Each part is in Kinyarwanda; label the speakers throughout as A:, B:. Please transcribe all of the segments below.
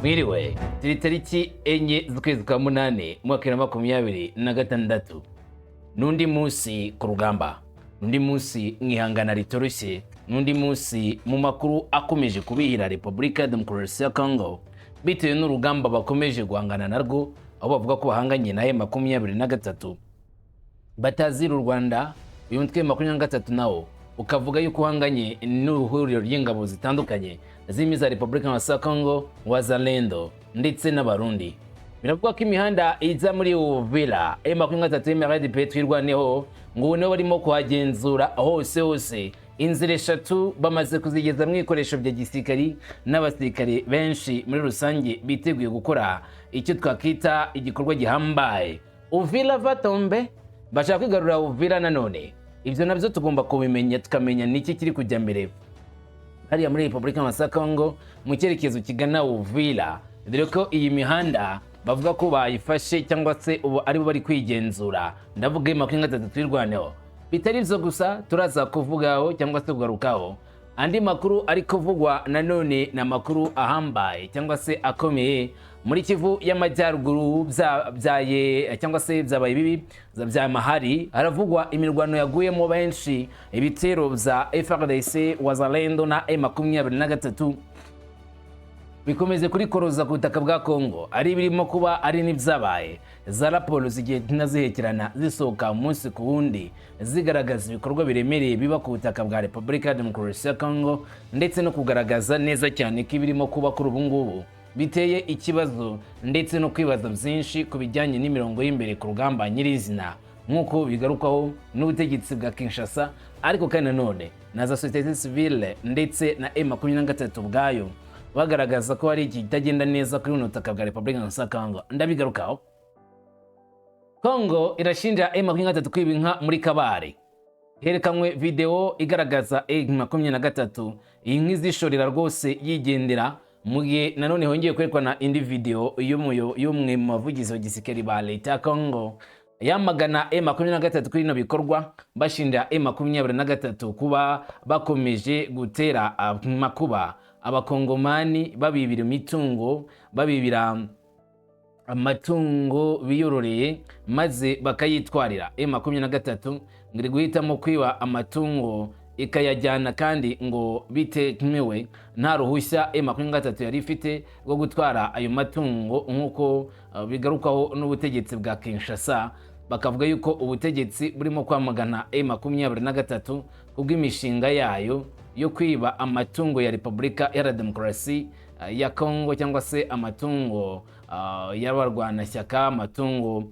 A: Mwiriwe. Turi tariki 4 z'ukwezi kwa munani, umwaka 2026. N'undi munsi ku rugamba, n'undi munsi mu ihangana ritoroshye, n'undi munsi mu makuru akomeje kubihira Repubulika ya Demokarasi ya Congo bitewe n'urugamba bakomeje guhangana narwo, aho bavuga ko bahanganye na M23 batazira u Rwanda. Uyu mutwe 23 nawo ukavuga yuko uhanganye n'uruhuriro ry'ingabo zitandukanye zirimo iza Repubulika ya Congo, Wazalendo ndetse n'Abarundi. Biravugwa ko imihanda iza muri Uvira, M23 MRDP Twirwaneho, ngo nibo barimo kuhagenzura hose hose. Inzira eshatu bamaze kuzigezamo ibikoresho bya gisirikari n'abasirikare benshi muri rusange biteguye gukora icyo twakita igikorwa gihambaye. Uvira va tomber, bashaka kwigarurira Uvira nanone. Ibyo nabyo tugomba kubimenya, tukamenya niki kiri kujya mbere hariya muri Repubulika ya Congo mu cyerekezo kigana Uvira, dore ko iyi mihanda bavuga ko bayifashe cyangwa se ubu aribo bari kwigenzura. Ndavuga 23 Twirwaneho. Bitari ibyo gusa, turaza kuvugaho cyangwa se kugarukaho andi makuru ari kuvugwa nanone, ni amakuru ahambaye cyangwa se akomeye muri Kivu y'Amajyaruguru. Byaye cyangwa se byabaye bibi bya mahari, haravugwa imirwano yaguyemo benshi, ibitero bya FARDC, Wazalendo na M23 bikomeze kurikoroza ku butaka bwa Congo, ari ibirimo kuba, ari n'ibyabaye. Za raporo zigenda zihekerana zisohoka umunsi ku wundi, zigaragaza ibikorwa biremereye biba ku butaka bwa Repubulika ya Demokarasi ya Congo, ndetse no kugaragaza neza cyane ko ibirimo kuba kuri ubu ngubu biteye ikibazo, ndetse no kwibaza byinshi ku bijyanye n'imirongo y'imbere ku rugamba nyirizina, nk'uko bigarukwaho n'ubutegetsi bwa Kinshasa, ariko kandi nanone na za société civile ndetse na M23 ubwayo, bagaragaza ko hari ikitagenda neza kuri buno butaka bwa Repubulika ya Congo. Ndabigarukaho. Congo irashinja M23 kwiba inka muri Kabare. Herekanywe video igaragaza M23 iyi nka izishorera rwose yigendera, mu gihe nanone hongeye kwerekana indi video y'umwe mu bavugizi wa gisirikare ba leta ya Congo yamagana M23 kuri bino bikorwa, bashinja M23 kuba bakomeje gutera amakuba Abakongomani, babibira imitungo, babibira amatungo biyororeye maze bakayitwarira. M23 ngo iri guhitamo kwiba amatungo ikayajyana, kandi ngo bitemewe, nta ruhushya M23 yari ifite rwo gutwara ayo matungo, nk'uko bigarukwaho n'ubutegetsi bwa Kinshasa. Bakavuga yuko ubutegetsi burimo kwamagana M23 kubw'imishinga yayo yo kwiba amatungo ya Repubulika Iharanira Demokarasi ya Congo, cyangwa se amatungo y'abarwanashyaka, amatungo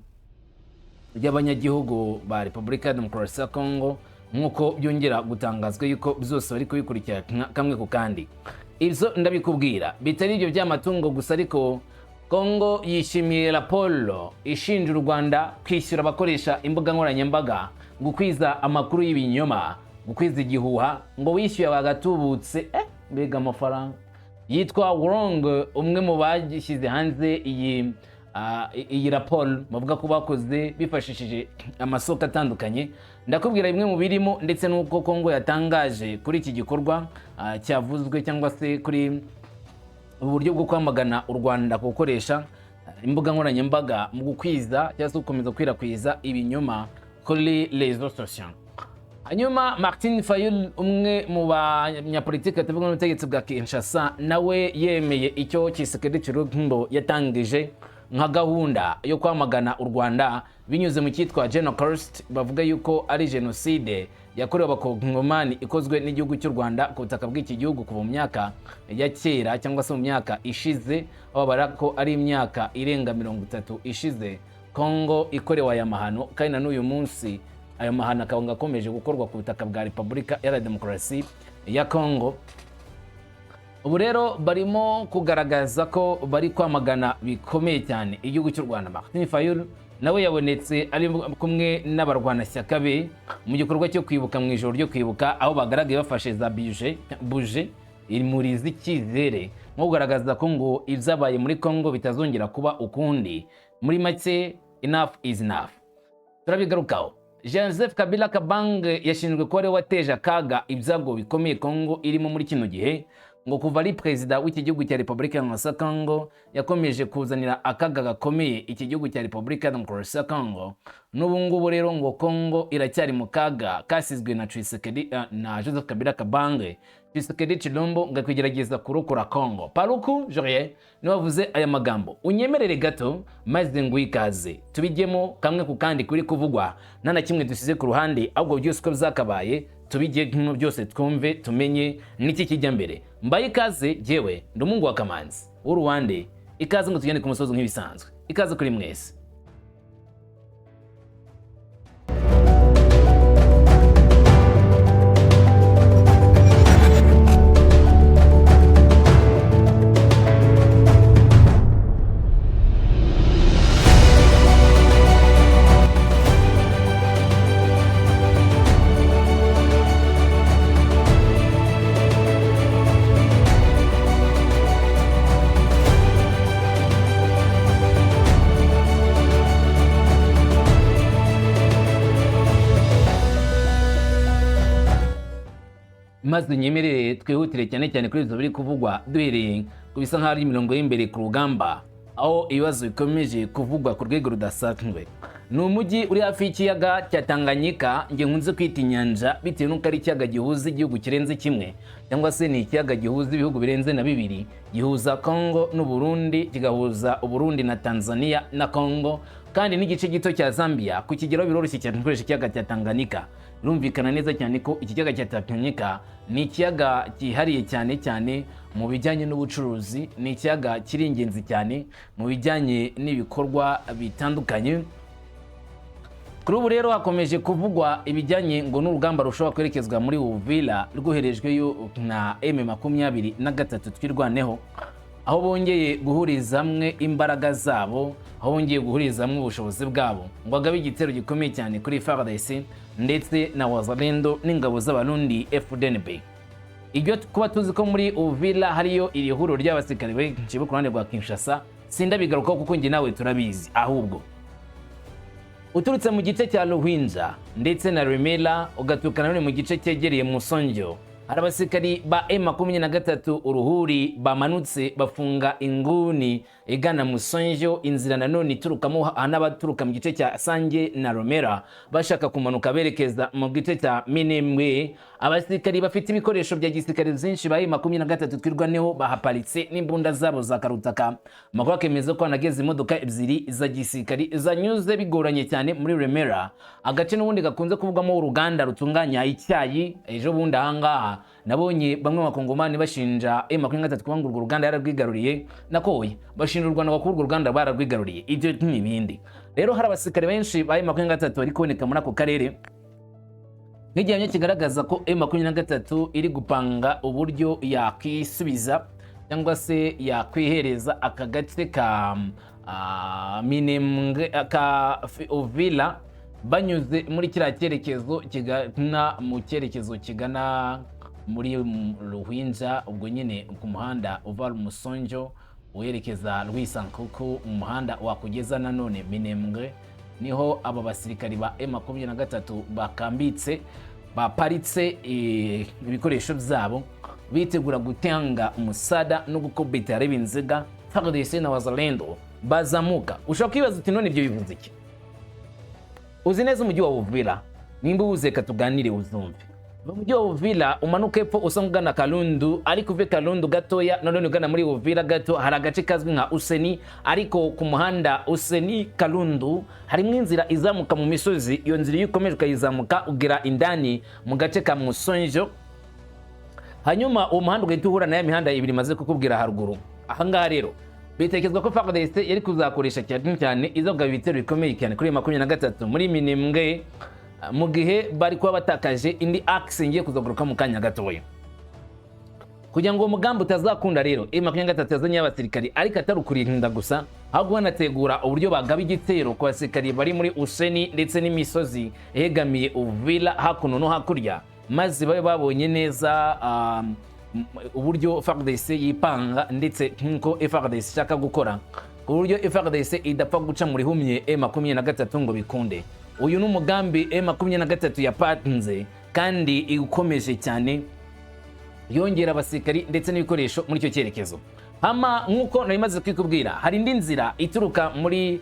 A: y'abanyagihugu ba Repubulika ya Demokarasi ya Congo, nk'uko byongera gutangazwa yuko byose bari kubikurikira kamwe ku kandi. Ibyo ndabikubwira. Bitari ibyo by'amatungo gusa ariko, Congo yishimiye raporo ishinja u Rwanda kwishyura abakoresha imbuga nkoranyambaga gukwiza amakuru y'ibinyoma, gukwiza igihuha, ngo wishyuye bagatubutse. Mbega amafaranga! Yitwa Wrong, umwe mu bashyize hanze iyi raporo bavuga ko bakoze bifashishije amasoko atandukanye. Ndakubwira bimwe mu birimo, ndetse n'uko Kongo yatangaje kuri iki gikorwa cyavuzwe, cyangwa se kuri uburyo bwo kwamagana u Rwanda ku gukoresha imbuga nkoranyambaga mu gukwiza cyangwa se gukomeza gukwirakwiza ibinyoma kuri réseaux sociaux. Hanyuma Martin Fayulu, umwe mu banyapolitiki batavuga n'ubutegetsi bwa Kinshasa, nawe yemeye icyo Tshisekedi Tshilombo yatangije nka gahunda yo kwamagana u Rwanda binyuze mu cyitwa Genocost, bavuga yuko ari jenoside yakorewe Abakongomani ikozwe n'igihugu cy'u Rwanda ku butaka bw'iki gihugu kuva mu myaka ya kera, cyangwa se mu myaka ishize, aho babara ko ari imyaka irenga 30 ishize Kongo ikorewe aya mahano, kandi na n'uyu munsi ayo mahano akaba akomeje gukorwa ku butaka bwa Repubulika Iharanira Demokarasi ya Kongo. Ubu rero barimo kugaragaza ko bari kwamagana bikomeye cyane igihugu cy'u Rwanda. Martin Fayulu nawe yabonetse ari kumwe n'abarwanashyaka be mu gikorwa cyo kwibuka, mu ijoro ryo kwibuka, aho bagaragaye bafashe za buje buje imuri z'icyizere, nko kugaragaza ko ngo ibyabaye muri Congo bitazongera kuba ukundi. Muri make, enough is enough. Turabigarukaho. Joseph Kabila Kabange yashinjwe kuba ariwe wateje akaga, ibyago bikomeye Congo irimo muri kino gihe. Ngo kuva ari perezida w'iki gihugu cya Repubulika ya Congo, yakomeje kuzanira akaga gakomeye iki gihugu cya Repubulika ya Congo. N'ubu ngubu rero ngo Congo iracyari mu kaga kasizwe na Tshisekedi, na Joseph Kabila Kabange. Tshisekedi Tshilombo ngo kugerageza kurokora Congo. Paluku Julien niwe wavuze aya magambo. Unyemerere gato maze ngo ikaze tubijyemo kamwe ku kandi kuri kuvugwa, nta na kimwe dusize ku ruhande, ahubwo byose uko byakabaye tubijyemo byose, twumve tumenye n'iki kijya mbere. Mbaye ikaze, jyewe ndi umuhungu wa Kamanzi w'Uruwande. Ikaze ngo tugende ku musozi nk'ibisanzwe. Ikaze kuri mwese. Maze unyemerere twihutire cyane cyane kuri ibyo biri kuvugwa, duhereye ku bisa nk'aho ari imirongo y'imbere ku rugamba, aho ibibazo bikomeje kuvugwa ku rwego rudasanzwe. Ni umujyi uri hafi y'ikiyaga cya Tanganyika, njye nkunze kwita inyanja bitewe n'uko ari ikiyaga gihuza igihugu kirenze kimwe, cyangwa se ni ikiyaga gihuza ibihugu birenze na bibiri. Gihuza Congo n'Uburundi, kigahuza Uburundi na Tanzania na Congo, kandi n'igice gito cya Zambia. Kukigeraho biroroshye cyane gukoresha ikiyaga cya Tanganyika. Birumvikana neza cyane ko iki kiyaga cya Tanganyika ni ikiyaga cyihariye cyane cyane mu bijyanye n'ubucuruzi, ni ikiyaga kiri ingenzi cyane mu bijyanye n'ibikorwa bitandukanye. Kuri ubu rero hakomeje kuvugwa ibijyanye ngo n'urugamba rushobora kwerekezwa muri Uvira rwoherejweyo na M23 Twirwaneho, aho bongeye guhuriza hamwe imbaraga zabo, aho bongeye guhuriza hamwe ubushobozi bwabo ngo agabe igitero gikomeye cyane kuri FARDC ndetse na Wazalendo n'ingabo z'Abarundi FDNB. Ibyo kuba tuzi ko muri Uvira hariyo iri huriro ry'abasirikare benshi bo ku ruhande rwa Kinshasa, sindabigarukaho kuko njye nawe turabizi. Ahubwo uturutse mu gice cya Ruhinja ndetse na Remera, ugaturuka nanone mu gice cyegereye Musonjo, hari abasirikari ba M23 uruhuri bamanutse bafunga inguni igana Musonjo, inzira nanone iturukamo n'abaturuka mu gice cya Sange na Romera bashaka kumanuka berekeza mu gice cya Minembwe. Abasirikari bafite ibikoresho bya gisirikare byinshi ba M23 Twirwaneho bahaparitse n'imbunda zabo za karutaka. Amakuru akemeza ko hanageze imodoka ebyiri za gisirikari zanyuze bigoranye cyane muri Remera, agace n'ubundi gakunze kuvugwamo uruganda rutunganya icyayi. Ejo bundi ahangaha nabonye bamwe mu bakongomani bashinja M23 kuba ngo urwo ruganda yararwigaruriye, nakoye bashinja u Rwanda kuba urwo ruganda bararwigaruriye. Ibyo n'ibindi rero, hari abasirikare benshi ba M23 bari kuboneka muri ako karere, nk'igihamya kigaragaza ko M23 iri gupanga uburyo yakwisubiza cyangwa se yakwihereza aka gace ka Minembwe, ka Uvira, banyuze muri kiriya cyerekezo kigana mu cyerekezo kigana muri Ruhinja, ubwo nyine ku muhanda uva Musonjo werekeza Rwisankuku, umuhanda wakugeza nanone Minembwe. Niho aba basirikari ba M23 bakambitse, baparitse ibikoresho byabo, bitegura gutanga umusada no gukubita Rebinziga, FARDC na Wazalendo bazamuka. Ushobora kwibaza uti: "None ibyo bivuze iki?" Uzi neza umujyi wa Uvira? Nimba uwuzi reka tuganire uzumve. Mu mujyi wa Uvira umanuka epfo usa nk'ugana Kalundu, ariko uve Kalundu gatoya none ugana muri Uvira gato, hari agace kazwi nka Useni. Ariko ku muhanda Useni Kalundu harimo inzira izamuka mu misozi. Iyo nzira iyo ukomeje ukayizamuka ugera indani mu gace ka Musonjo, hanyuma uwo muhanda ugahita uhura na ya mihanda ibiri maze kukubwira haruguru. Ahangaha rero bitekerezwa ko FARDC yari kuzakoresha cyane cyane izagaba ibitero bikomeye cyane kuri 23 muri Minembwe, mu gihe bari kuba batakaje indi axe ngiye kuzagaruka mu kanya gatoya. Kugira ngo uwo mugambi utazakunda rero, M23 yazanye abasirikari, ariko atari ukurinda gusa, ahubwo banategura uburyo bagaba igitero ku basirikari bari muri Useni ndetse n'imisozi yegamiye Uvira hakuno no hakurya, maze babe babonye neza uburyo FARDC yipanga ndetse nk'uko FARDC ishaka gukora, ku buryo FARDC idapfa guca muri humye M23 ngo bikunde. Uyu ni umugambi M23 yapanze kandi ukomeje cyane. Yongera abasirikari ndetse n'ibikoresho muri icyo cyerekezo. Hama nk'uko nari maze kwikubwira, hari indi nzira ituruka muri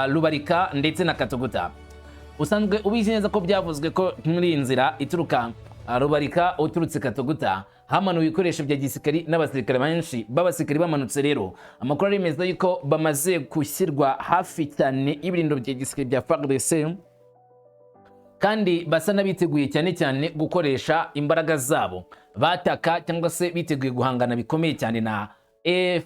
A: Rubarika ndetse na Katuguta. Usanzwe ubizi neza ko byavuzwe ko muri iyi nzira ituruka Rubarika uturutse Katuguta hamanuwe ibikoresho bya gisirikari n'abasirikare benshi. B'abasirikari bamanutse rero, amakuru aremeza yuko bamaze gushyirwa hafi cyane y'ibirindiro bya gisirikare bya FARDC, kandi basa n'abiteguye cyane cyane gukoresha imbaraga zabo bataka cyangwa se biteguye guhangana bikomeye cyane na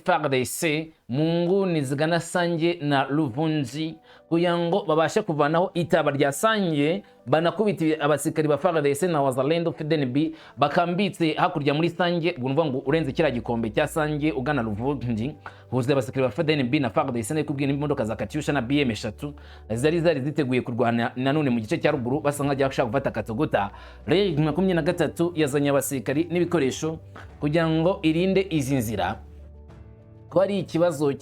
A: FARDC mu nguni zigana Sange na Luvungi, kugira ngo babashe kuvanaho itaba rya Sange, banakubita abasirikari ba FARDC na Wazalendo FDNB bakambitse hakurya muri Sange. Ubwo nuvuga ngo urenze kiriya gikombe cya Sange ugana Luvungi huzuye abasirikari ba FDNB na FARDC, nari kubwira n'imodoka za Katyusha na BM 3 zari ziteguye kurwana nanone mu gice cya ruguru, basa nk'aho gufata Katogota. Rero 23 yazanye abasirikari n'ibikoresho kugira ngo irinde izi nzira ko ari ikibazo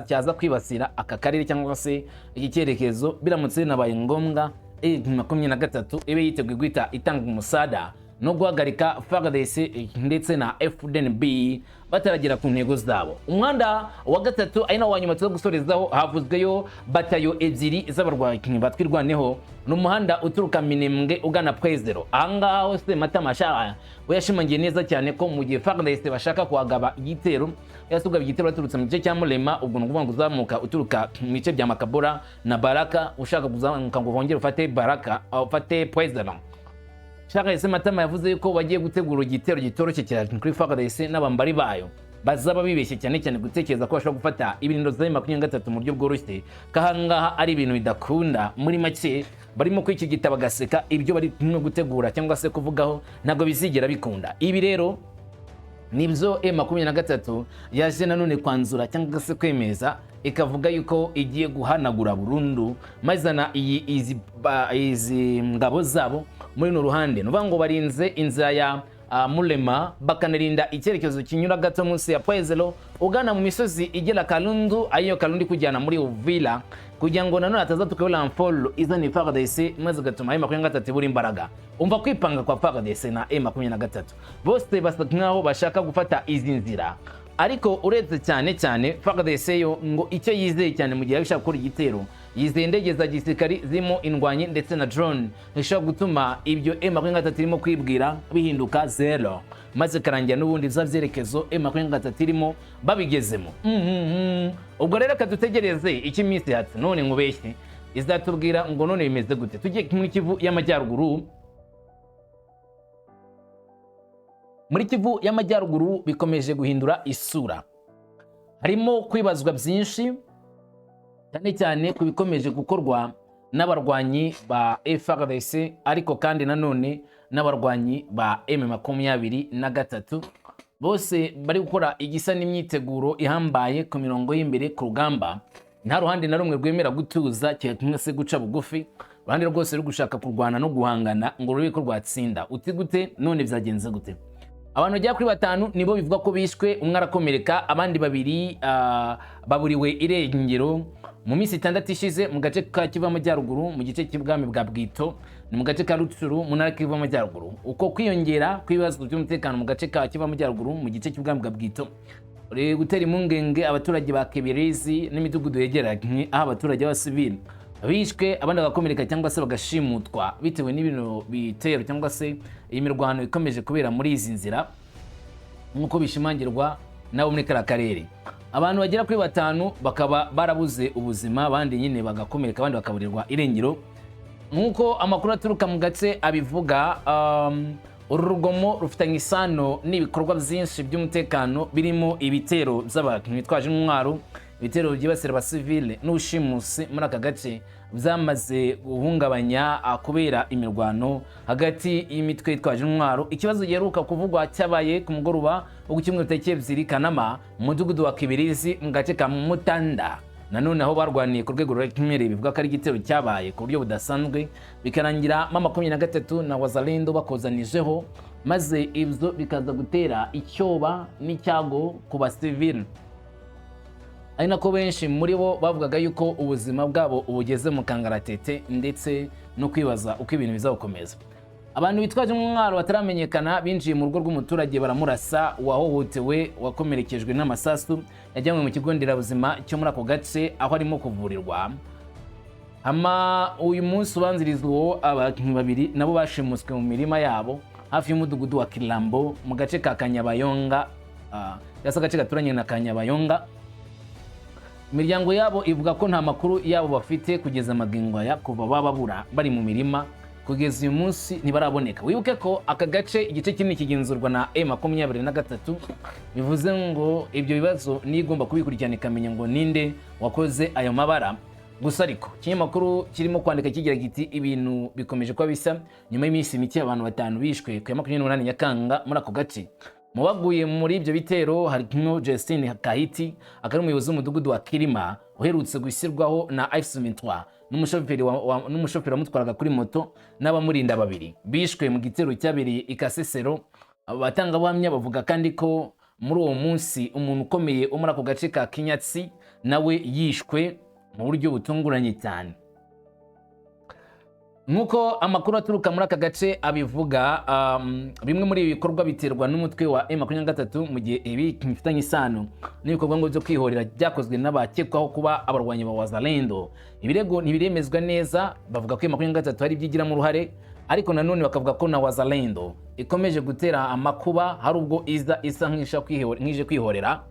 A: cyaza kwibasira aka karere cyangwa se iki cyerekezo. Biramutse binabaye ngombwa, 23 ibe yiteguye guhita itanga umusada no guhagarika FARDC ndetse na FDNB bataragera ku ntego zabo. Umuhanda wa gatatu, ari nawo wa nyuma tuza gusorezaho, havuzweyo batayo ebyiri z'abarwanyi batwirwaneho. Ni umuhanda uturuka Minembwe ugana Pwezero. Ahangaha hose Matama Shara we yashimangiye neza cyane ko mu gihe FARDC bashaka kuhagaba igitero, yasubwa igitero baturutse mu gice cya Mulema, ubwo ni ukuvuga ngo uzamuka uturuka mu bice bya Makabora na Baraka, ushaka kuzamuka ngo wongere ufate Baraka, ufate Pwezero, Charles Matama yavuze yuko bagiye gutegura igitero gitoroshye cyane kuri FARDC n'abambari bayo bazaba bibeshye cyane cyane gutekereza ko bashobora gufata ibirindiro za 23 mu buryo bworoshye, ko ahangaha ari ibintu bidakunda. Muri make barimo kwikigita bagaseka, ibyo bari no gutegura cyangwa se kuvugaho ntabwo bizigera bikunda. Ibi rero nibyo M23 yaje nanone kwanzura cyangwa se kwemeza, ikavuga yuko igiye guhanagura burundu, mazana iyi izi ngabo zabo muri runo ruhande. Ni ukuvuga ngo barinze inzira ya Mulema, bakanarinda icyerekezo kinyura gato munsi ya Pwezelo ugana mu misozi igera Kalundu, ariyo Kalundu kujyana muri Uvira, kugira ngo nanone hataza tukabona renfort izana FARDC, maze igatuma M23 ibura imbaraga. Umva kwipanga kwa FARDC na M23, bose basa nkaho bashaka gufata izi nzira, ariko uretse cyane cyane FARDC yo ngo icyo yizeye cyane mu gihe yaba ishaka gukora igitero, yizeye indege za gisirikari zirimo indwanyi ndetse na drone zishobora gutuma ibyo M23 irimo kwibwira bihinduka zero, maze ikarangira n'ubundi bya byerekezo M23 irimo babigezemo. Ubwo rero reka dutegereze icyo iminsi yatse none nkubeshye izatubwira ngo none bimeze gute. Tujye muri Kivu y'Amajyaruguru. Muri Kivu y'Amajyaruguru bikomeje guhindura isura, harimo kwibazwa byinshi cyane cyane ku bikomeje gukorwa n'abarwanyi ba FARDC, ariko kandi nanone n'abarwanyi ba M23, bose bari gukora igisa n'imyiteguro ihambaye ku mirongo y'imbere ku rugamba. Nta ruhande na rumwe rwemera gutuza cyangwa se guca bugufi, uruhande rwose ruri gushaka kurwana no guhangana ngo rube ko rwatsinda. Uti gute? None byagenze gute? Abantu bagera kuri batanu nibo bivugwa ko bishwe, umwe arakomereka, abandi babiri baburiwe irengero mu minsi 6 ishize mu gace ka Kivu y'Amajyaruguru, mu gice cy'ubwami bwa Bwito, ni mu gace ka Rutsuru mu ntara Kivu y'Amajyaruguru. Uko kwiyongera kw'ibibazo by'umutekano mu gace ka Kivu y'Amajyaruguru mu gice cy'ubwami bwa Bwito uri gutera impungenge abaturage ba Kibirizi n'imidugudu yegeranye, aho abaturage b'abasivili bishwe, abandi bagakomereka cyangwa se bagashimutwa bitewe n'ibintu bitero cyangwa se iyi mirwano ikomeje kubera muri izi nzira, nk'uko bishimangirwa nabo muri kariya karere. Abantu bagera kuri batanu bakaba barabuze ubuzima, abandi nyine bagakomereka, abandi bakaburirwa irengero nk'uko amakuru aturuka mu gace abivuga. Uru rugomo rufitanye isano n'ibikorwa byinshi by'umutekano birimo ibitero by'abantu bitwaje intwaro, ibitero byibasira abasivile n'ubushimusi muri aka gace, byamaze guhungabanya kubera imirwano hagati y'imitwe yitwaje intwaro. Ikibazo giheruka kuvugwa cyabaye ku mugoroba wo ku cyumweru tariki 2 Kanama mu mudugudu wa Kibirizi mu gace ka Mutanda, nanone aho barwaniye ku rwego ruremereye. Bivuga ko ari igitero cyabaye ku buryo budasanzwe, bikarangira M23 na Wazalendo bakozanijeho, maze ibyo bikaza gutera icyoba n'icyago ku basivili, ari nako benshi muri bo bavugaga yuko ubuzima bwabo bugeze mu kangaratete ndetse no kwibaza uko ibintu bizakomeza. Abantu bitwaje intwaro bataramenyekana binjiye mu rugo rw'umuturage baramurasa. Uwahohotewe wakomerekejwe n'amasasu yajyanywe mu kigo nderabuzima cyo muri ako gace, aho arimo kuvurirwa. Hama uyu munsi ubanziriza uwo, abantu babiri nabo bashimuswe mu mirima yabo hafi y'umudugudu wa Kilambo mu gace ka Kanyabayonga, cyangwa se agace gaturanye na Kanyabayonga. Imiryango yabo ivuga ko nta makuru yabo bafite kugeza magingo aya. Kuva bababura bari mu mirima, kugeza uyu munsi ntibaraboneka. Wibuke ko aka gace igice kinini kigenzurwa na M23, bivuze ngo ibyo bibazo niyo igomba kubikurikirana ikamenya ngo ninde wakoze ayo mabara. Gusa ariko ikinyamakuru kirimo kwandika kigira kiti: "Ibintu bikomeje kuba bisa nyuma y'iminsi mike abantu batanu bishwe ku ya 28 Nyakanga muri ako gace." Mu baguye muri ibyo bitero harimo Justin Kahiti, akaba ari umuyobozi w'umudugudu wa Kirima uherutse gushyirwaho na AFC 23, n'umushoferi wamutwaraga kuri moto n'abamurinda babiri bishwe mu gitero cyabereye i Kasesero. Abatangabuhamya bavuga kandi ko muri uwo munsi umuntu ukomeye wo muri ako gace ka Kinyatsi nawe yishwe mu buryo butunguranye cyane. Nk'uko amakuru aturuka muri aka gace abivuga, bimwe muri ibi bikorwa biterwa n'umutwe wa M23, mu gihe ibi bifitanye isano n'ibikorwa ngo byo kwihorera byakozwe n'abakekwaho kuba abarwanyi ba Wazalendo. Ibirego ntibiremezwa neza. Bavuga ko M23 hari ibyigiramo uruhare, ariko nanone bakavuga ko na Wazalendo ikomeje gutera amakuba, hari ubwo iza isa nk'ije kwihorera.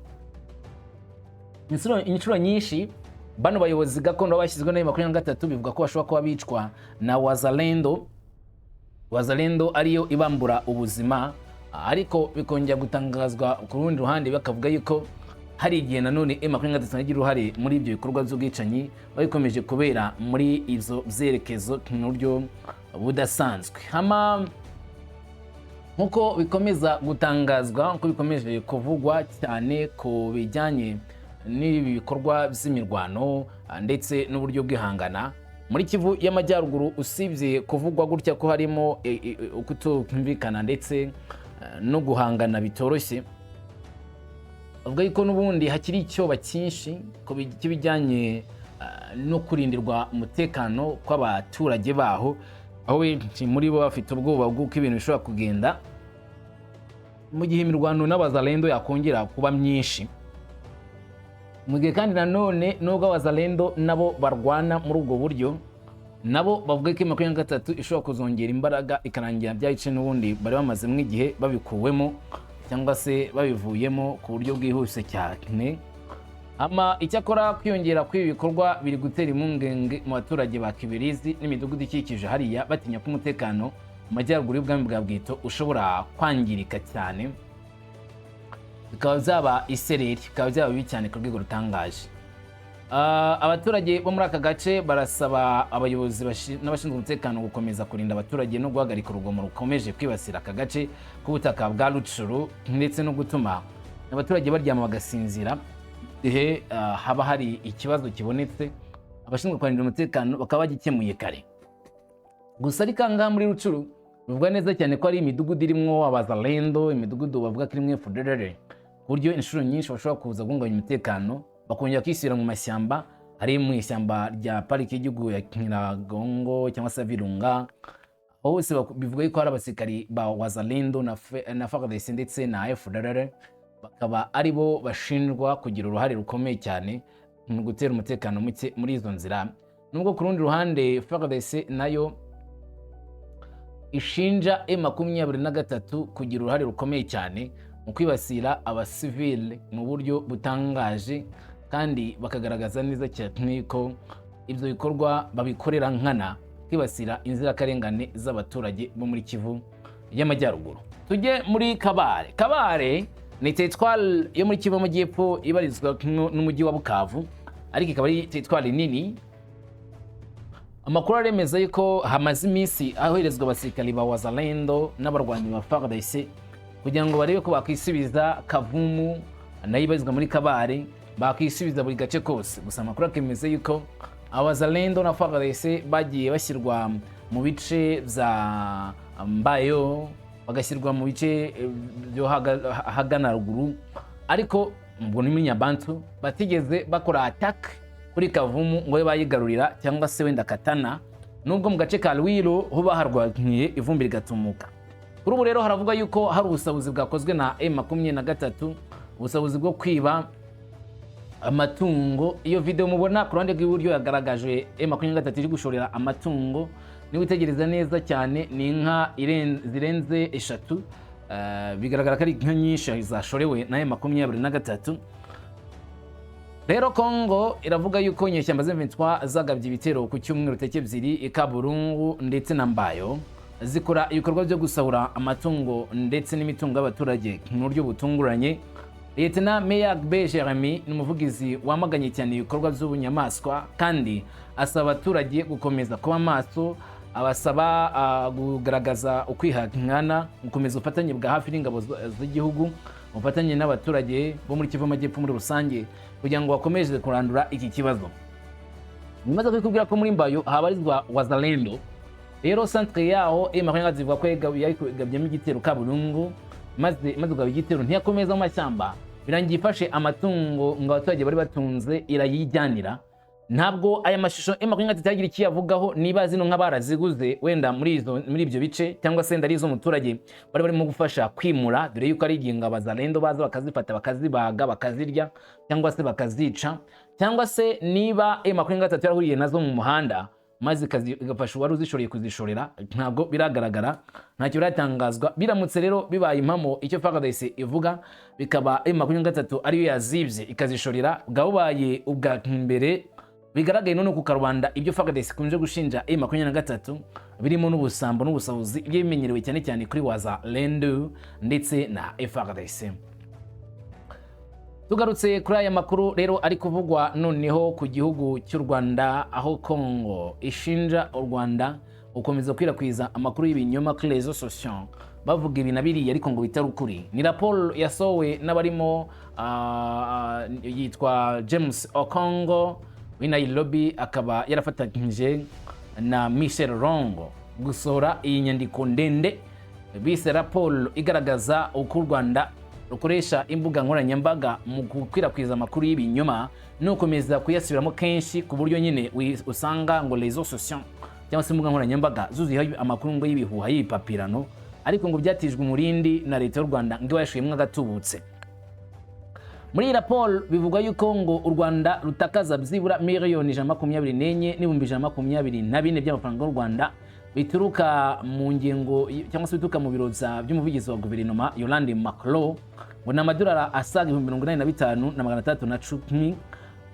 A: Inshuro nyinshi bano bayobozi gakondo bashyizweho na 23 bivuga ko bashobora kuba bicwa na Wazalendo, Wazalendo ariyo ibambura ubuzima, ariko bikongera gutangazwa ku rundi ruhande bakavuga yuko hari igihe nanone M23 igira uruhare muri ibyo bikorwa by'ubwicanyi bikomeje kubera muri izo byerekezo mu buryo budasanzwe. Hama nk'uko bikomeza gutangazwa, nk'uko bikomeje kuvugwa cyane ku bijyanye n'ibi bikorwa by'imirwano ndetse n'uburyo bw'ihangana muri Kivu y'Amajyaruguru, usibye kuvugwa gutya ko harimo kutumvikana ndetse no guhangana bitoroshye, bavuga yuko n'ubundi hakiri icyoba cyinshi ku cy'ibijyanye no kurindirwa umutekano kw'abaturage baho, aho benshi muri bo bafite ubwoba bw'uko ibintu bishobora kugenda mu gihe imirwano n'Abazalendo yakongera kuba myinshi. Mu gihe kandi nanone nubwo Abazalendo nabo barwana muri ubwo buryo, nabo bavuga ko 23 ishobora kuzongera imbaraga ikarangira bya bice n'ubundi bari bamazemo igihe babikuwemo cyangwa se babivuyemo ku buryo bwihuse cyane. Ama icyakora kwiyongera kw'ibi bikorwa biri gutera impungenge mu baturage ba Kibirizi n'imidugudu ikikije hariya, batinya ko umutekano mu majyaruguru y'ubwami bwa Bwito ushobora kwangirika cyane, bikaba byaba isereri, bikaba byaba bibi cyane ku rwego rutangaje. Abaturage bo muri aka gace barasaba abayobozi n'abashinzwe umutekano gukomeza kurinda abaturage no guhagarika urugomo rukomeje kwibasira aka gace k'ubutaka bwa Rutshuru, ndetse no gutuma abaturage baryama bagasinzira. Igihe haba hari ikibazo kibonetse, abashinzwe kurinda umutekano bakaba bagikemuye kare. Gusa ariko aha ngaha muri Rutshuru bivugwa neza cyane ko ari imidugudu irimwo Abazalendo, imidugudu bavuga ko irimwo FDLR, ku buryo inshuro nyinshi bashobora kuza guhungabanya umutekano bakongera kwisubira mu mashyamba ari mu ishyamba rya Pariki y'Igihugu ya Nyiragongo cyangwa se Virunga. Aho hose bivuga yuko hari abasirikari ba Wazalendo na FARDC ndetse na FDLR, bakaba ari bo bashinjwa kugira uruhare rukomeye cyane mu gutera umutekano muke muri izo nzira, nubwo ku rundi ruhande FARDC nayo ishinja M23 kugira uruhare rukomeye cyane mu kwibasira abasivile mu buryo butangaje, kandi bakagaragaza neza cyane ko ibyo bikorwa babikorera nkana kwibasira inzirakarengane z'abaturage bo muri Kivu y'Amajyaruguru. Tujye muri Kabare. Kabare ni teritwari yo muri Kivu y'Amajyepfo ibarizwa n'umujyi wa Bukavu, ariko ikaba ari teritwari nini. Amakuru aremeza yuko hamaze iminsi ahoherezwa abasirikari ba Wazalendo n'abarwanyi ba FARDC kugira ngo barebe ko bakwisubiza Kavumu, nayo ibarizwa muri Kabare, bakisubiza buri gace kose. Gusa amakuru akemeza yuko Abazalendo na FARDC bagiye bashyirwa mu bice bya Mbayo, bagashyirwa mu bice byo ahagana ruguru, ariko ubwo ni muri Nyabantu, batigeze bakora attack kuri Kavumu ngo babe bayigarurira cyangwa se wenda Katana. Nubwo mu gace ka Lwiro ho baharwaniye, ivumbi rigatumuka. Kuri ubu rero haravugwa yuko hari ubusabuzi bwakozwe na M23, ubusabuzi bwo kwiba amatungo. Iyo video mubona ku ruhande rw'iburyo yagaragaje M23 iri gushorera amatungo. Niba witegereza neza cyane, ni inka zirenze eshatu. Bigaragara ko ari inka nyinshi zashorewe na M23. Rero Kongo iravuga yuko inyeshyamba z'M23 zagabye ibitero ku cyumweru tariki 2 i Kaburungu ndetse na Mbayo, zikora ibikorwa byo gusahura amatungo ndetse n'imitungo y'abaturage mu buryo butunguranye. Lieutenant Meyagbe Jeremy ni umuvugizi wamaganye cyane ibikorwa by'ubunyamaswa, kandi asaba abaturage gukomeza kuba maso, abasaba kugaragaza ukwihangana, gukomeza ubufatanye bwa hafi n'ingabo z'igihugu, ubufatanye n'abaturage bo muri Kivu Amajyepfo muri rusange, kugira ngo bakomeze kurandura iki kibazo. Nyuma kubikubwira ko muri Mbayo habarizwa Wazalendo, rero centre yaho M23 zivuga ko yagabyemo igitero Kaburungu, maze kugaba igitero ntiyakomeza mu mashyamba, birangiye ifashe amatungo ngo abaturage bari batunze irayijyanira. Ntabwo aya mashusho M23 itagira icyo iyavugaho, niba zino nka baraziguze wenda muri ibyo bice, cyangwa se wenda ari iz'umuturage bari barimo gufasha kwimura, dore yuko ari igihe ngo Abazalendo baza bakazifata, bakazibaga, bakazirya cyangwa se bakazica, cyangwa se niba M23 yarahuriye nazo mu muhanda maze igafasha uwari uzishoreye kuzishorera. Ntabwo biragaragara, ntacyo biratangazwa. Biramutse rero bibaye impamo icyo FARDC ivuga, bikaba M23 ariyo yazibye ikazishorera, bwaba bubaye ubwa mbere bigaragaye none ku karubanda ibyo FARDC ikunze gushinja M23, birimo n'ubusambo n'ubusahuzi, ibyo bimenyerewe cyane cyane kuri Wazalendo ndetse na FARDC. Tugarutse kuri aya makuru rero ari kuvugwa noneho ku gihugu cy'u Rwanda, aho Congo ishinja u Rwanda gukomeza gukwirakwiza amakuru y'ibinyoma kuri réseaux sociaux, bavuga ibi na biriya ariko ngo bitari ukuri. Ni raporo yasohowe n'abarimo yitwa James Okongo w'i Nairobi, akaba yarafatanyije na Michel Rongo gusohora iyi nyandiko ndende bise raporo igaragaza uko u Rwanda rukoresha imbuga nkoranyambaga mu gukwirakwiza amakuru y'ibinyoma no gukomeza kuyasubiramo kenshi, ku buryo nyine usanga ngo réseaux sociaux cyangwa se imbuga nkoranyambaga zuzuyeho amakuru ngo y'ibihuha, y'ibipapirano, ariko ngo byatijwe umurindi na leta y'u Rwanda ngo iba yashuyemo agatubutse. Muri iyi raporo bivugwa yuko ngo u Rwanda rutakaza byibura miliyoni 124 n'ibihumbi 124 by'amafaranga y'u Rwanda, bituruka mu ngingo cyangwa se bituruka mu biro by'umuvugizi wa guverinoma Yolande Makolo, ngo ni amadolari asaga 85,610.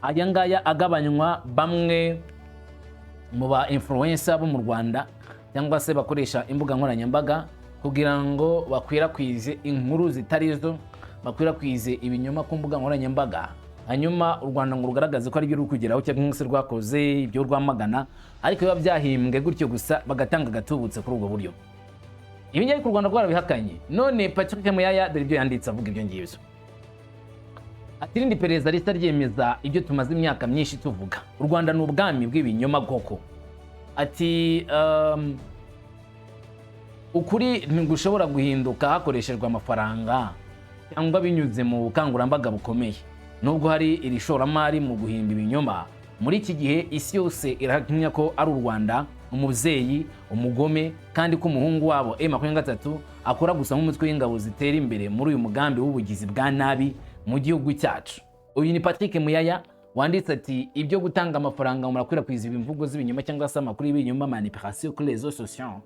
A: Aya ngaya agabanywa bamwe mu ba influencer bo mu Rwanda cyangwa se bakoresha imbuga nkoranyambaga kugira ngo bakwirakwize inkuru zitari zo, bakwirakwize ibinyoma ku mbuga nkoranyambaga, hanyuma u Rwanda ngo rugaragaze ko ari byo ruri kugeraho cyangwa se rwakoze ibyo rwamagana, ariko biba byahimbwe gutyo gusa, bagatanga agatubutse kuri ubwo buryo. Ibi ngibi ariko u Rwanda rwarabihakanye. None Patrick Muyaya dore ibyo yanditse avuga ibyo ngibyo, ati: "Irindi perereza risa ryemeza ibyo tumaze imyaka myinshi tuvuga. U Rwanda ni ubwami bw'ibinyoma koko." Ati: "Ukuri ntigushobora guhinduka hakoreshejwe amafaranga cyangwa binyuze mu bukangurambaga bukomeye. Nubwo hari iri shoramari mu guhimba ibinyoma muri iki gihe, isi yose irahamya ko ari u Rwanda umubyeyi umugome, kandi ko umuhungu wabo M23 akora gusa nk'umutwe w'ingabo zitera imbere muri uyu mugambi w'ubugizi bwa nabi mu gihugu cyacu." Uyu ni Patrick Muyaya wanditse ati: "Ibyo gutanga amafaranga murakwirakwiza imvugo z'ibinyoma cyangwa se amakuru y'ibinyoma, manipulation kuri réseaux sociaux,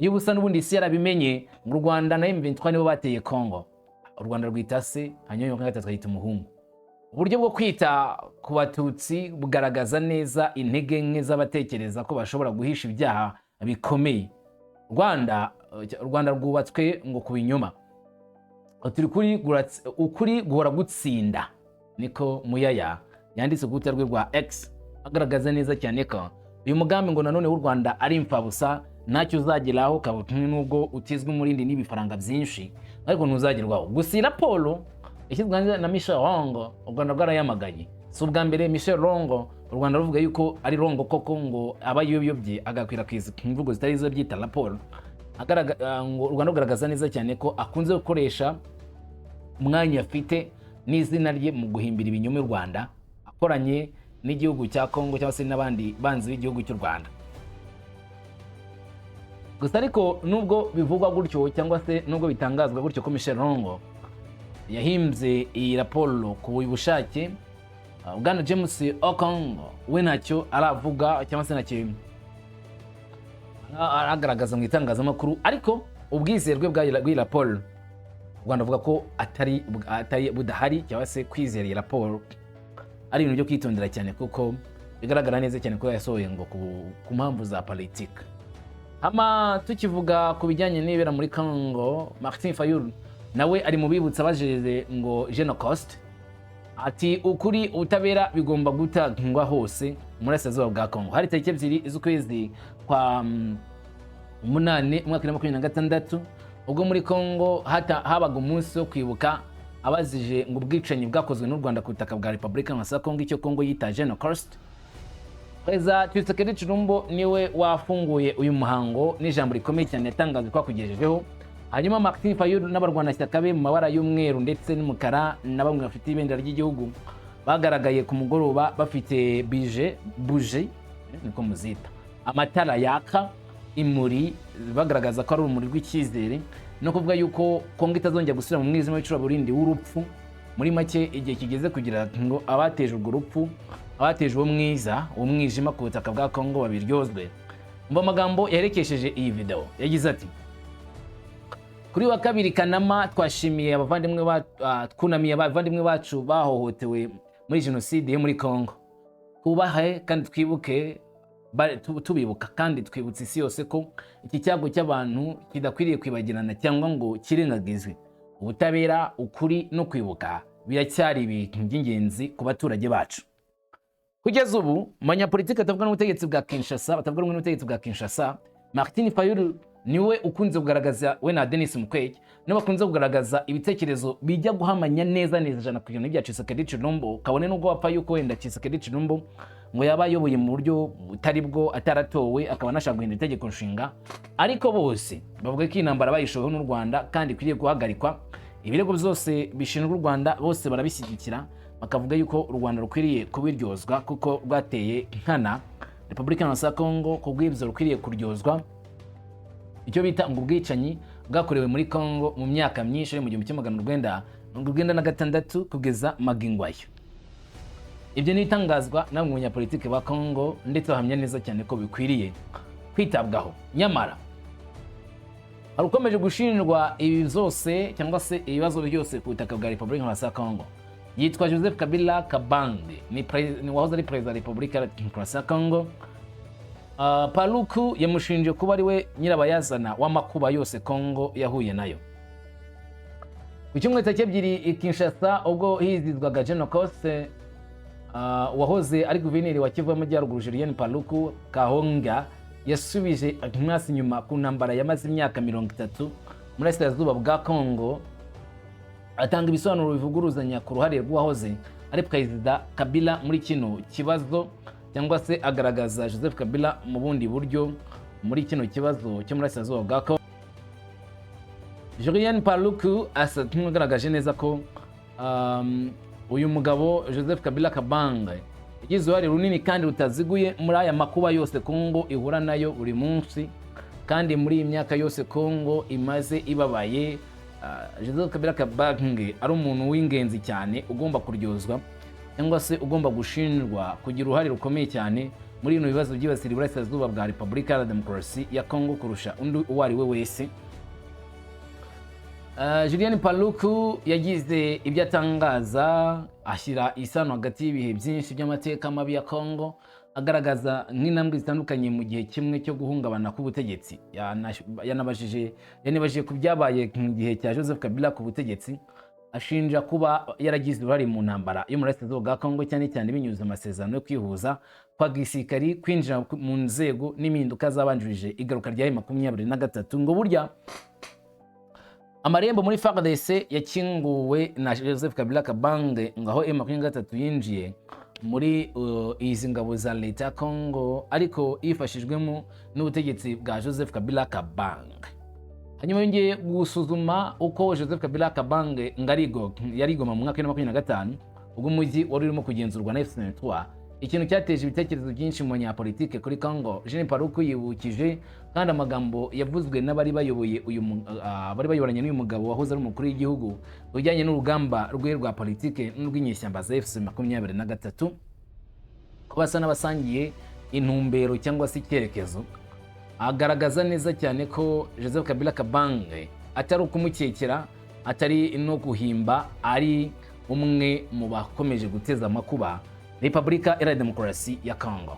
A: y'ubusa, n'ubundi isi yarabimenye ngo u Rwanda na M23 nibo bateye Congo." U Rwanda rwita se, hanyuma gatatu akayita umuhungu. Uburyo bwo kwita ku Batutsi bugaragaza neza intege nke z'abatekereza ko bashobora guhisha ibyaha bikomeye. U Rwanda rwubatswe ngo ku binyoma. Turi kuri ukuri guhora gutsinda, niko Muyaya yanditse ku rukuta rwe rwa X, agaragaza neza cyane ko uyu mugambi ngo nanone w'u Rwanda ari imfabusa, ntacyo uzageraho kabone nubwo utizwe umurindi n'ibifaranga byinshi, ariko ntuzagerwaho. Gusa iyi raporo ishyizwe hanze na Michel Rongo, u Rwanda rwarayamaganye. Si ubwa mbere Michel Rongo u Rwanda ruvuga yuko ari Rongo koko, ngo aba yiyobye agakwirakwiza imvugo zitari izo byita raporo. Ngo u Rwanda rugaragaza neza cyane ko akunze gukoresha umwanya afite n'izina rye mu guhimbira ibinyoma u Rwanda, akoranye n'igihugu cya Congo cyangwa se n'abandi banzi b'igihugu cy'u Rwanda. Gusa ariko nubwo bivugwa gutyo, cyangwa se nubwo bitangazwa gutyo ko Michel Rongo yahimbye iyi raporo ku bushake, Bwana James Okongo we ntacyo aravuga cyangwa se ntacyo aragaragaza mu itangazamakuru. Ariko ubwizerwe bw'iyi raporo, u Rwanda avuga ko atari budahari, cyangwa se kwizera iyi raporo ari ibintu byo kwitondera cyane, kuko bigaragara neza cyane ko yasohoye ngo ku mpamvu za politiki. Hama tukivuga ku bijyanye n'ibera muri Congo, Martin Fayulu nawe ari mu bibutsa abajeje ngo Genocost, ati ukuri, ubutabera bigomba gutangwa hose mu burasirazuba bwa Congo. Hari tariki 2 z'ukwezi kwa 8, umwaka wa 2026, ubwo muri Congo habaga umunsi wo kwibuka abazije ngo ubwicanyi bwakozwe n'u Rwanda ku butaka bwa Repubulika ya Congo, icyo Congo yita Genocost. Perezida Tshisekedi Tshilombo niwe wafunguye uyu muhango n'ijambo rikomeye cyane yatangaje twakugejejeho. Hanyuma Martin Fayulu n'abarwanashyaka be mu mabara y'umweru ndetse n'umukara na bamwe bafite ibendera ry'igihugu bagaragaye ku mugoroba bafite bije buje, niko muzita, amatara yaka imuri, bagaragaza ko ari urumuri rw'icyizere no kuvuga yuko Kongo itazongera gusubira mu mwijima w'icuraburindi w'urupfu. Muri make, igihe kigeze kugira ngo abateje urwo rupfu, abateje uwo mwiza, uwo mwijima ku butaka bwa Kongo babiryozwe. Mu amagambo yaherekesheje iyi video yagize ati: "Kuri wa 2 Kanama twashimiye abavandimwe, twunamiye abavandimwe bacu bahohotewe muri jenoside yo muri Congo. Twubahe kandi twibuke, tubibuka kandi twibutsa isi yose ko iki cyago cy'abantu kidakwiriye kwibagirana cyangwa ngo kirengagizwe. Ubutabera, ukuri no kwibuka biracyari ibintu by'ingenzi ku baturage bacu." Kugeza ubu mu banyapolitiki batavuga n'ubutegetsi bwa Kinshasa, batavuga rumwe n'ubutegetsi bwa Kinshasa, Martin Fayulu niwe ukunze kugaragaza, we na Denis Mukwege niwe bakunze kugaragaza ibitekerezo bijya guhamanya neza neza 100% n'ibya Tshisekedi Tshilombo, kabone n'ubwo wapfa yuko wenda Tshisekedi Tshilombo ngo yaba ayoboye mu buryo butari bwo, ataratowe, akaba anashaka guhindura itegeko nshinga. Ariko bose bavuga ko iyi ntambara bayishoweho n'u Rwanda kandi ikwiriye guhagarikwa. Ibirego byose bishinjwa u Rwanda bose barabishyigikira, bakavuga yuko u Rwanda rukwiriye kubiryozwa kuko rwateye nkana Repubulika ya Congo. Ku bw'ibyo rukwiriye kuryozwa icyo bita ngo ubwicanyi bwakorewe muri Congo mu myaka myinshi mu 1996 kugeza magingo ayo. Ibyo ni itangazwa na bamwe mu banyapolitiki ba Congo, ndetse bahamya neza cyane ko bikwiriye kwitabwaho. Nyamara hari ukomeje gushinjwa ibi byose cyangwa se ibibazo byose ku butaka bwa Repubulika ya Congo, yitwa Joseph Kabila Kabange, ni wahoze ari perezida wa Repubulika ya Demokarasi ya Congo. Paluku yamushinje kuba ari we nyirabayazana w'amakuba yose Congo yahuye nayo. Ku cyumweru tariki 2 i Kinshasa, ubwo hizihizwaga Genocost, wahoze ari guverineri wa Kivu y'Amajyaruguru Julien Paluku Kahonga yasubije amaso inyuma ku ntambara yamaze imyaka 30 muri Burasirazuba bwa Congo, atanga ibisobanuro bivuguruzanya ku ruhare rw'uwahoze ari perezida Kabila muri kino kibazo, cyangwa se agaragaza Joseph Kabila mu bundi buryo muri kino kibazo cyo muri Burasirazuba bwa Congo. Julien Paluku asa nk'ugaragaje neza ko uyu mugabo Joseph Kabila Kabange yagize uruhare runini kandi rutaziguye muri aya makuba yose Congo ihura nayo buri munsi, kandi muri iyi myaka yose Congo imaze ibabaye, Joseph Kabila Kabange ari umuntu w'ingenzi cyane ugomba kuryozwa cyangwa se ugomba gushinjwa kugira uruhare rukomeye cyane muri bino bibazo byibasira iburasirazuba bwa Repubulika ya Demokarasi ya Congo kurusha undi uwo ari we wese. Julien Paluku yagize ibyo atangaza, ashyira isano hagati y'ibihe byinshi by'amateka mabi ya Congo, agaragaza nk'intambwe zitandukanye mu gihe kimwe cyo guhungabana k'ubutegetsi. Yanabajije ku byabaye mu gihe cya Joseph Kabila ku butegetsi, ashinja kuba yaragize uruhare mu ntambara yo mu burasirazuba bwa Congo, cyane cyane binyuze mu masezerano yo kwihuza kwa gisirikari, kwinjira mu nzego n'impinduka zabanjirije igaruka rya 23. Ngo burya amarembo muri FARDC yakinguwe na Joseph Kabila Kabange, ngo aho M23 yinjiye muri izi ngabo za leta ya Congo, ariko yifashijwemo n'ubutegetsi bwa Joseph Kabila Kabange. Hanyuma yongeye gusuzuma uko Joseph Kabila Kabange ngarigo yarigoma mu mwaka wa 2025, ubwo umujyi wari urimo kugenzurwa na M23. Ikintu cyateje ibitekerezo byinshi mu banyapolitike kuri Congo. Jean Paluku yibukije kandi amagambo yavuzwe n'abari bayoboye uyu bari bayoboranye n'uyu mugabo wahoze ari umukuru w'igihugu ku bijyanye n'urugamba rwe rwa politike n'urw'inyeshyamba za AFC 23, ko basa n'abasangiye intumbero cyangwa se icyerekezo. Agaragaza neza cyane ko Joseph Kabila Kabange atari ukumukekera, atari no guhimba, ari umwe mu bakomeje guteza amakuba Repubulika Iharanira Demokarasi ya Congo.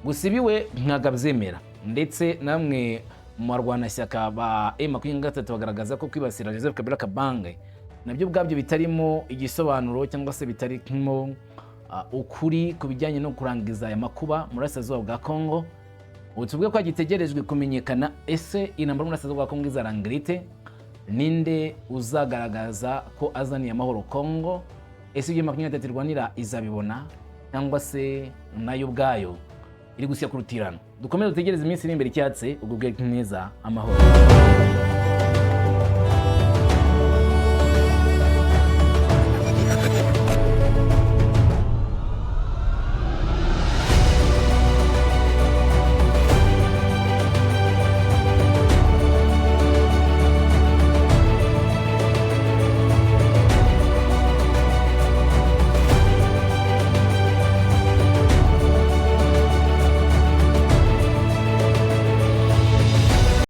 A: Gusa ibi we ntabwo abyemera, ndetse namwe mu barwanashyaka ba M23 bagaragaza ko kwibasira Joseph Kabila Kabange nabyo ubwabyo bitarimo igisobanuro cyangwa se bitarimo ukuri ku bijyanye no kurangiza aya makuba mu burasirazuba bwa Congo. Ubu tuvuge ko hagitegerejwe kumenyekana: ese intambara mu burasirazuba bwa Congo izarangira ite? Ninde uzagaragaza ko azaniye amahoro Congo? Ese ibyo 23 irwanira izabibona, cyangwa se nayo ubwayo iri gusya ku rutirano? Dukomeze dutegereze iminsi iri imbere. Icyatsi, ugubwe neza, amahoro.